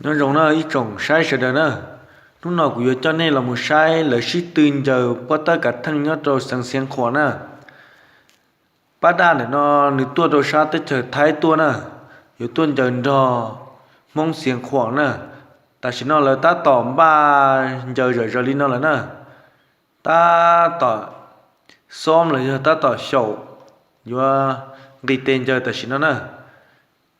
Nyob zoo na ib tsoom saib sawv daws na, hnub no kuv yuav coj nej los mus saib lawv sib tw ncaws pob tawb kav theej nyob rau xeev Xiav Khuam na. Pab Daj ntawm no nws tuaj rau sab teb chaws Thaib tuaj na, yuav tuaj ncaws nrog Hmoob Xiav Khuam na. Tam sim no lawv tab tom npaj ncaws zom zaws li no lawm na, tab tom xoob los yog tab tom xyaum yuav nqis tes ncaws tam sim no na.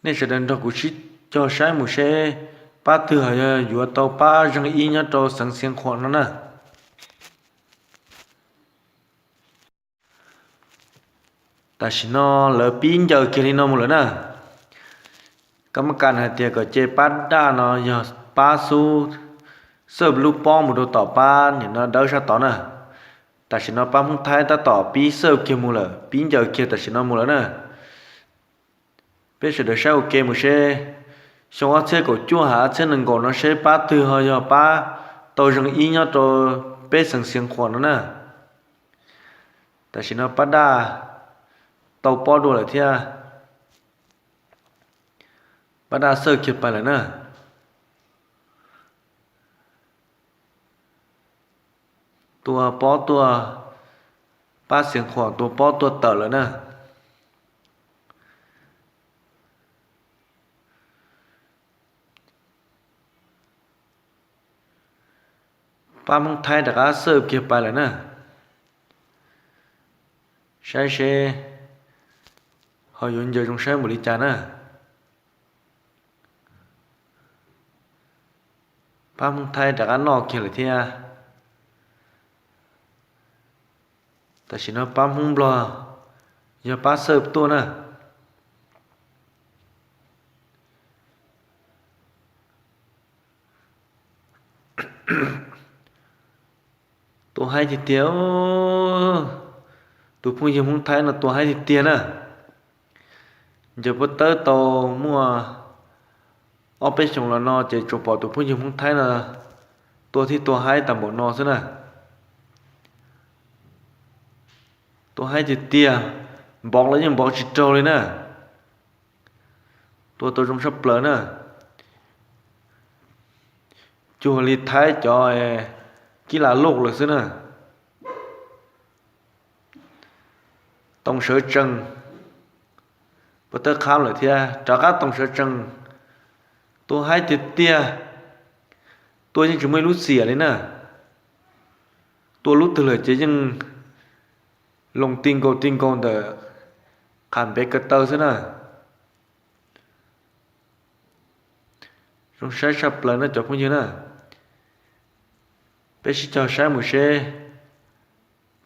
Nej sawv daws nrog kuv sib cog saib mus seb pab twg ho yog yuav tau pab zeeg ib nyob rau xeev Xiav Khuam no na. Tam sim no lawv pib ncaws kiag li no mus lawm na. Kab mab kas hais tias kom ce pab Daj no yog pab xub xawb lub pob mus rau tom pab nim no dawb sab tod na. Tam sim no pab Hmoob Thaib tab tom pib xawb kiag mus lawm, pib ncaws kiag tam sim no mus lawm na. Peb sawv daws saib ua ke mus seb xyoo ob txhiab kaum cuaj hab ob txhiab nees nkaum no seb pab twg ho yog pab tau zeeg ib nyob rau peb xeev Xiav Khuam no na. Tam sim no pab Daj tau pob dua lawm thiab. Pab Daj xawb kiag pais lawm na. Tua pob tuaj, pab Xiav Khuam tua pob tuaj tawm lawm na. Pab Hmoob Thaib rov qab xawb kiag pais lawm na. Saib seb ho yuav ncaws zoo saib npaum li cas na. Pab Hmoob Thaib rov qab noj kiag lawm thiab. Tam sim no pab Hmoob Nplog yog pab xawb tuaj na. Tua haib tiag tiag. Tus phooj ywg Hmoob Thaib no tua haib tiag tiag na. Ncaws pob tawb tau muaj ob peb xyoos los no ces tsuas pom tus phooj ywg Hmoob Thaib no tua thiab tua haib tas npaum no xwb na. Tua haib tiag tiag, npov los yeej npov tsis raug li na. Tua tau zoo tshaj plaws na. Cuag li Thaib cov kib la loj lawm xwb na. Toom sawv tsees, pob tawb qhab lawm thiab rov qab toom sawv tsees. Tua haib tiag tiag, tua yeej tsis muaj ib lub xiam li na. Tua lub twg lawm ces yeej loo ti nkaus ti nkaus ntawm qhov npev ko taw xwb na. Zoo saib tshaj plaws no cov phooj ywg na. Peb sib cog saib mus seb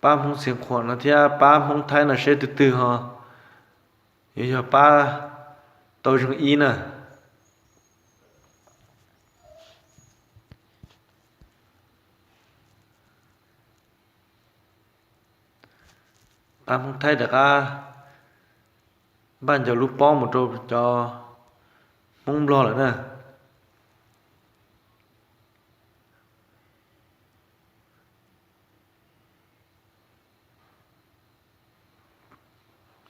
pab Hmoob Xiav Khuam no thiab pab Hmoob Thaib no seb twg twg ho yuav yog pab tau zoo ib na. Pab Hmoob Thaib rov qab npaj ncaws lub pob mus rau cov Hmoob Nplog lawm na.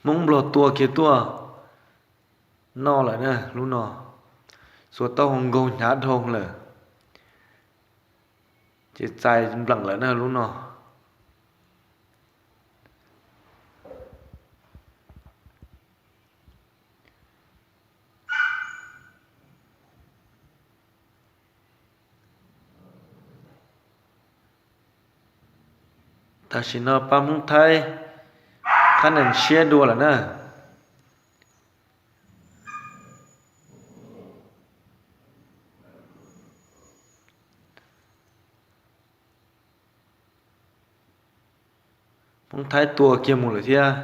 Hmoob Nplog tua kiag tuaj noj lawm na lub no. Xuas taub hau nkaug hnyav dhau lawm, ces txais npleem lawm na lub no. Tam sim no pab Hmoob Thaib qhab nees siab dua lawm na. Hmoob Thaib tua kiag mus lawm thiab.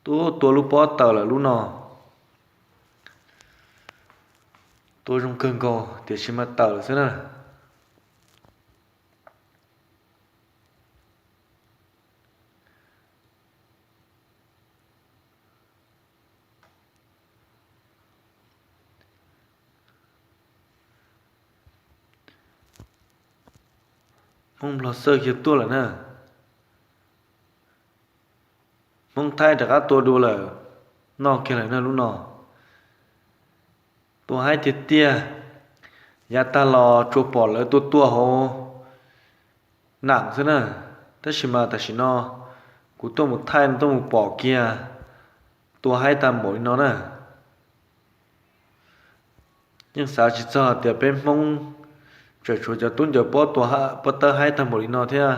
Tub tua lub pob tawm lawm lub no. Tua zoo kawg nkaus tiam sis mas tawm lawm xwb na. Hmoob Nplog xawb kiag tuaj lawm na. Hmoob Thaib rov qab tua dua lawm, noj kiag lawm na lub no. Tua haib tiag tiag, Yav tag los tsuas pom lawv tua tua hauv nam xwb na, tab sis mas tam sim no kuv tuaj mus thaij no tuaj mus pom kiag tua haib tag npaum li no na. Yeej xav tsis txog tias peb Hmoob tseem tshuav cov tub ncaws pob tua pob tawb haib tag npaum li no thiab.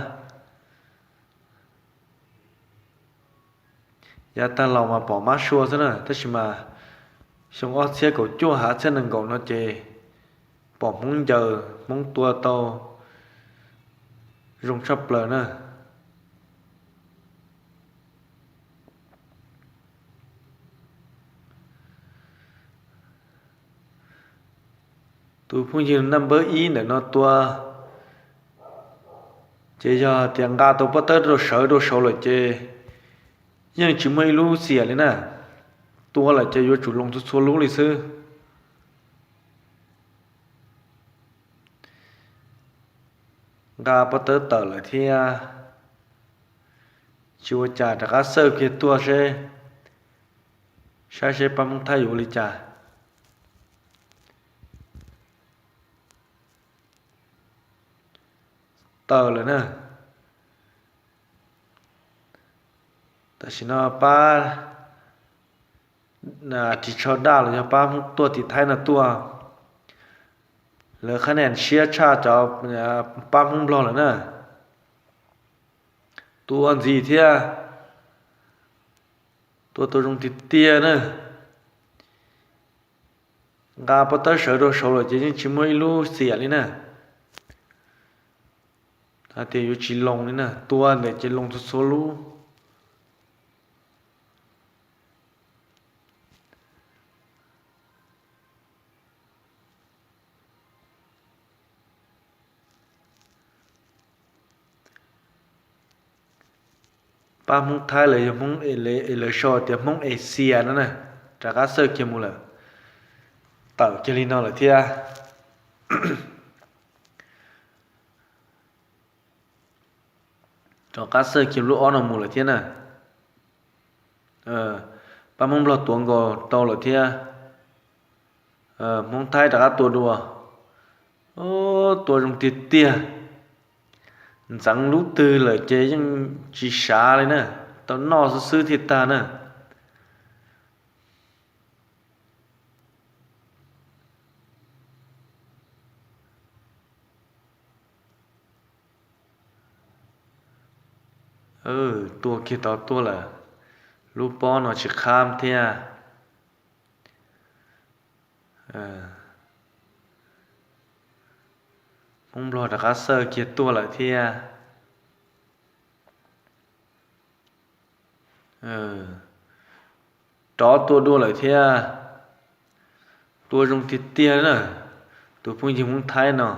Yav tag los mas pom mab sua xwb na, tab sis mas xyoo ob txhiab kaum cuaj hav txhiab nees nkaum no ces pom Hmoob ncaws Hmoob tua tau zoo tshaj plaws na. Tus phooj ywg naj npawb ib ntawm no tua, ces yog tias nqa tau pob tawb rau sawv rau saud lawm ces yeej tsis muaj ib lub xiam li na. Tua lawm ces yuav tsum loo txhua txhua lub li xwb. Nqa pob tawb tawm lawm thiab. Tsis ua cas, rov qab xawj kiag tuaj seb, saib seb pab Hmoob Thaib yuav ua li cas. Tawm lawm na. Tam sim no pab ris tsho daj los yog pab Hmoob tuaj tim Thaib no tuaj, lawv qhab nia siab tshaj cov pab Hmoob Nplog lawm na. Tua ntxiv thiab, tua tau zoo tiag tiag na. Nqa pob tawb sawv rau saud lawm ces yeej tsis muaj ib lub xiam li na. Hais tias yuav tsis loo li na, tua ntawm ces loo txhua txhua lub. Pab Hmoob Thaib los yog Hmoob, lawv sau tias Hmoob Asia no na, rov qab xawj kiag mus lawm, tawm kiag li no lawm thiab. Rov qab xawj kiag lub ob no mus lawm thiab na. Pab Hmoob Nplog tuav nkaus tau lawm thiab. Hmoob Thaib rov qab tua dua. Tua zoo tiag tiag. Ntxeev lub twg lawm ces yeej tsis sav li na, tau noj xwb xwb thiaj tag na. Tua kiag tau tuaj lawm, lub pob no tsis qhab thiab. Hmoob Nplog rov qab xawj kiag tuaj lawm thiab. Rov tua dua lawm thiab. Tua zoo tiag tiag na, tus phooj ywg Hmoob Thaib no.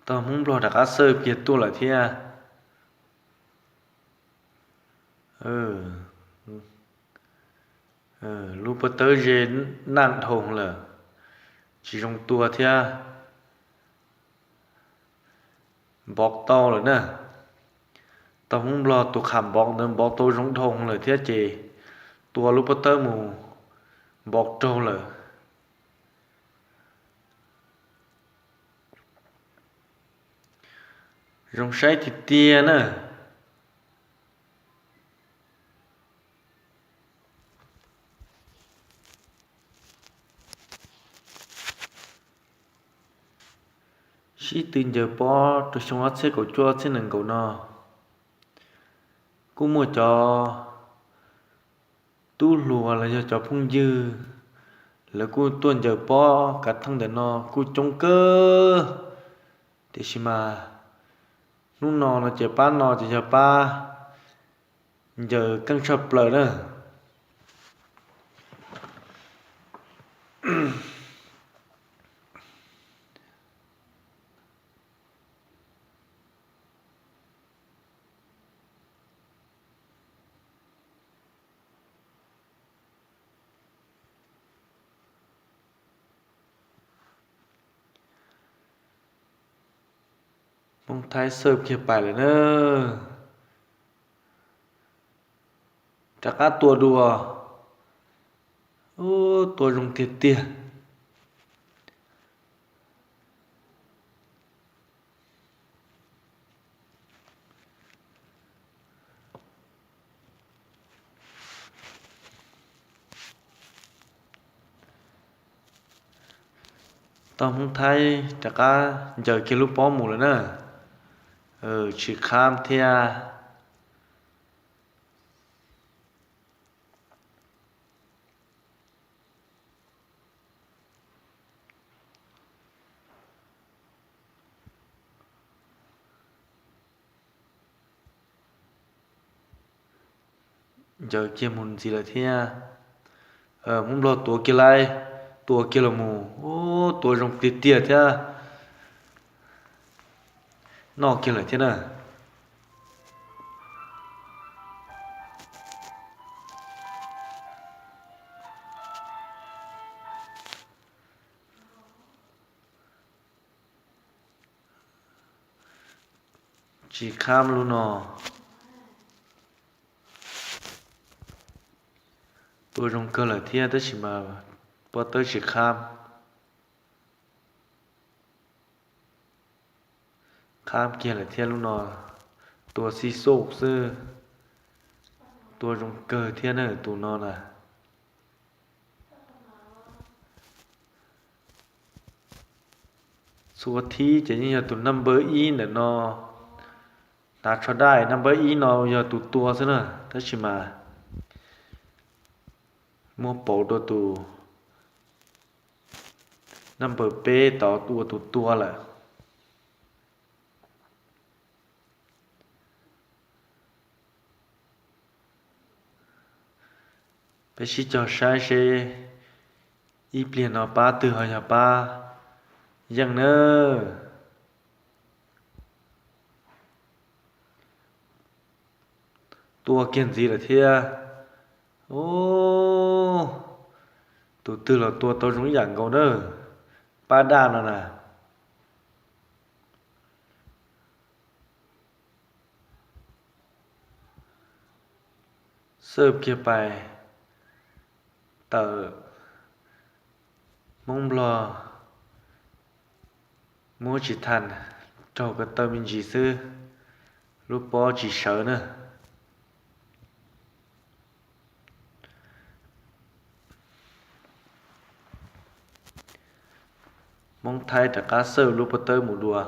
Tau Hmoob Nplog rov qab xawj kiag tuaj lawm thiab. Lub pob tawb ze naj dhau lawm, tsis zoo tua thiab. Npov tau lawm na. Tau Hmoob Nplog tus qham npov ntawd npov tau zoo dhau lawm thiab ces tua lub pob tawb mus npov raug lawm. Zoo saib tiag tiag na. Sib tw ncaws pob rau xyoo ob txhiab kaum cuaj ob txhiab nees nkaum no, kuj muaj cov tub hluas los yog cov phooj ywg, lawv kuj tuaj ncaws pob kav theej ntawm no kuj coob kawg. Tiam sis mas hnub no no ces pab no ces yog pab ncaws keej tshaj plaws na. Hmoob Thaib xawb kiag pais lawm na. Rov qab tua dua. Ub, tua zoo tiag tiag. Tau Hmoob Thaib rov qab ncaws kiag lub pob mus lawm na. Tsis khab thiab. Ncaws kiag mus ntxiv lawm thiab. Hmoob Nplog tuav kiag lauj, tua kiag los mus, ub, tua zoo tiag tiag thiab. Noj kiag lawm thiab na. Tsis khab lub no. Tua zoo kawg lawm thiab tab sis mas pob tawb tsis khab. Khab kiag lawm thiab lub no. Tua xib xoj xwb. Tua zoo kawg thiab na tus no na. Txhua thib ces yeej yog tus number ib ntawm no. Hnav tsho daj number ib no yog tus tua xwb na, tab sis mas muab pauv rau tus number peb tod ua tus tua lawm. Peb sib cog saib seb ib pliag no pab twg ho yog pab yeej nawb. Tua kiag ntxiv lawm thiab. Ub, tus twg los tua tau zoo ib yam nkaus na. Pab daj no na. Xawb kiag pais tawm Hmoob Nplog muab tsis tha, raug ko taw me ntsis xwb, lub pob tsis sawv na. Hmoob Thaib rov qab xawb lub pob tawb mus dua.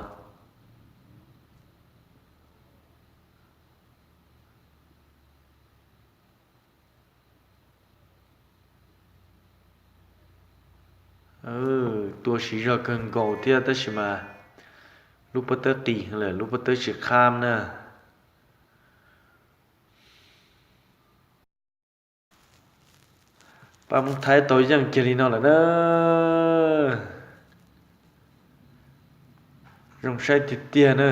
Tua siv zog kawg nkaus thiab tab sis mas lub pob tawb qis lawm, lub pob tawb tsis khab na. Pab Hmoob Thaib tau yeej kiag li no lawm na. Zoo saib tiag tiag na.